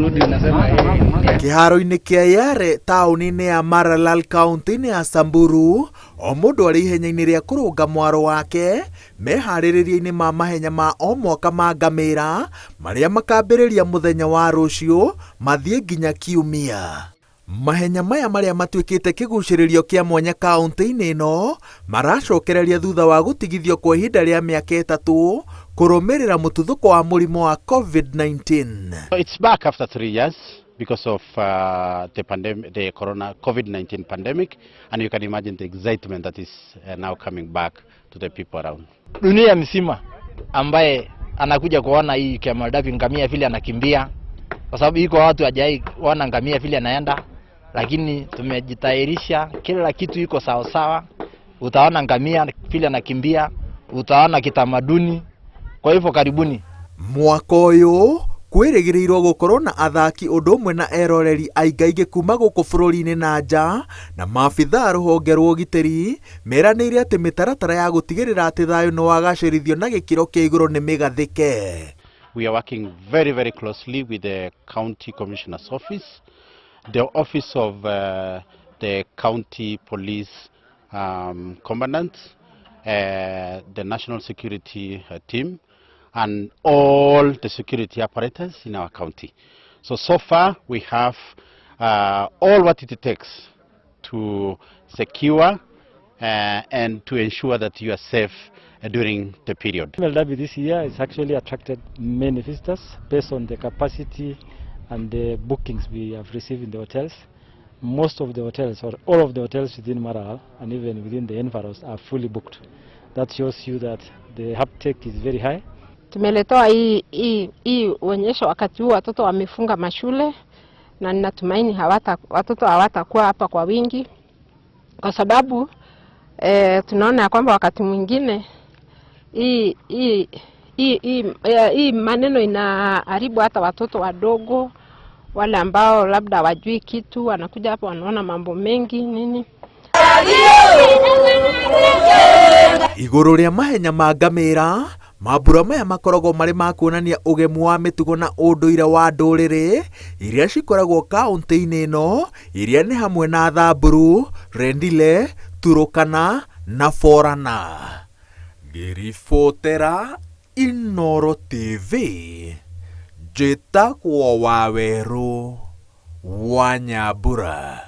Ukirudi unasema eh. Kĩharo-inĩ kĩa Yare taũni-inĩ ya Maralal kaunti-inĩ ya Samburu, o mũndũ arĩ ihenya-inĩ rĩa kũrũnga mwaro wake meharĩrĩria-inĩ ma mahenya ma o mwaka ma ngamĩra marĩa makambĩrĩria mũthenya wa rũciũ mathiĩ nginya kiumia. Mahenya maya marĩa matuĩkĩte kĩgucĩrĩrio kĩa mwanya kaunti-inĩ ĩno maracokereria thutha wa gũtigithio kwa ihinda rĩa mĩaka 3 kũrũmĩrĩra mũtuthũko wa mũrimũ wa COVID-19. It's back after 3 years because of the pandemic, the corona COVID-19 pandemic, and you can imagine the excitement that is now coming back to the people around. Dunia mzima ambaye anakuja kuona hii Camel Derby ngamia vile anakimbia, kwa sababu iko watu hajai ona ngamia vile anaenda, lakini tumejitayarisha, kila kitu iko sawa sawa. Utaona ngamia vile anakimbia, utaona kitamaduni. Kwa hivyo karibuni. Mwaka ũyũ kwĩrĩgĩrĩirwo gũkorwo na athaki ũndũ ũmwe na eroreri aingaingĩ kuma gũkũ bũrũri-inĩ na nja, na maabithaa rũhonge rwa ũgitĩri meranĩire atĩ mĩtaratara ya gũtigĩrĩra atĩ thayũ nĩ wagacĩrithio na gĩkĩro kĩa igũrũ nĩ mĩgathĩke. We are working very, very closely with the county commissioner's office, the office of the county police commandant, the national security team, and all the security apparatus in our county. So, so far we have all what it takes to secure and to ensure that you are safe during the period. Camel Derby this year has actually attracted many visitors based on the capacity and the bookings we have received in the hotels. Most of the hotels, or all of the hotels within Maralal and even within the environs, are fully booked. That shows you that the uptake is very high. Tumeletewa hii onyesho wakati huu watoto wamefunga mashule, na ninatumaini watoto hawatakuwa hapa kwa wingi, kwa sababu tunaona ya kwamba wakati mwingine hii maneno inaharibu hata watoto wadogo wale ambao labda hawajui kitu, wanakuja hapa wanaona mambo mengi nini. Igũrũ rĩa mahenya ma ngamĩra, mambura maya makoragwo marĩ ma kuonania ũgemu wa mĩtugo na ũndũire wa ndũrĩrĩ iria cikoragwo kaunti-inĩ ĩno, iria nĩ hamwe na Thamburu, Rendile, Turukana na Borana. Ngĩribotera Inooro TV, njĩtagwo Wawerũ wa Nyambura.